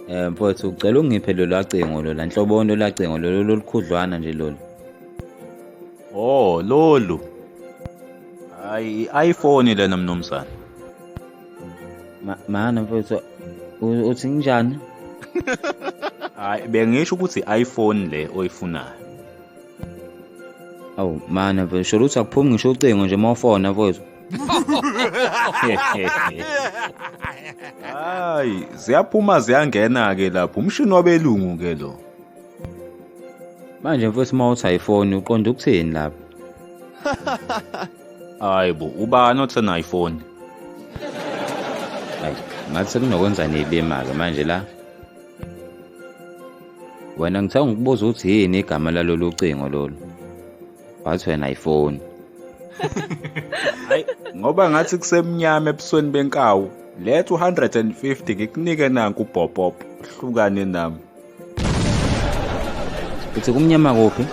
Mfowethu ucela ungiphe lolu cingo lo nhlobo lolu cingo lolu lolukhudlwana nje lolu. Oh, lolu. Hayi, i-iPhone lena mnumzane. Mana mfowethu uthi njani? Hayi, bengisho ukuthi i-iPhone le oyifunayo. Awu mana mfowethu, sho ukuthi akuphumi ngisho ucingo nje mawufona mfowethu. Hayi, ziyaphuma ziyangena ke lapho. Umshini wabelungu ke lo. Manje mfowethu mawuthi iPhone uqonda ukuthini lapho? Hayi bo, ubani othe na iPhone? Hayi, ngathi sekunokwenza nelima-ke manje la. Wena ngithe ngikubuza ukuthi yini igama lalolu cingo lolu. Wathi wena iPhone. Hayi, ngoba ngathi kusemnyama ebusweni benkawu. Letha u150 ngikunike nanku ubhobhobho. Hlukane nami. Uthi kumnyama kuphi?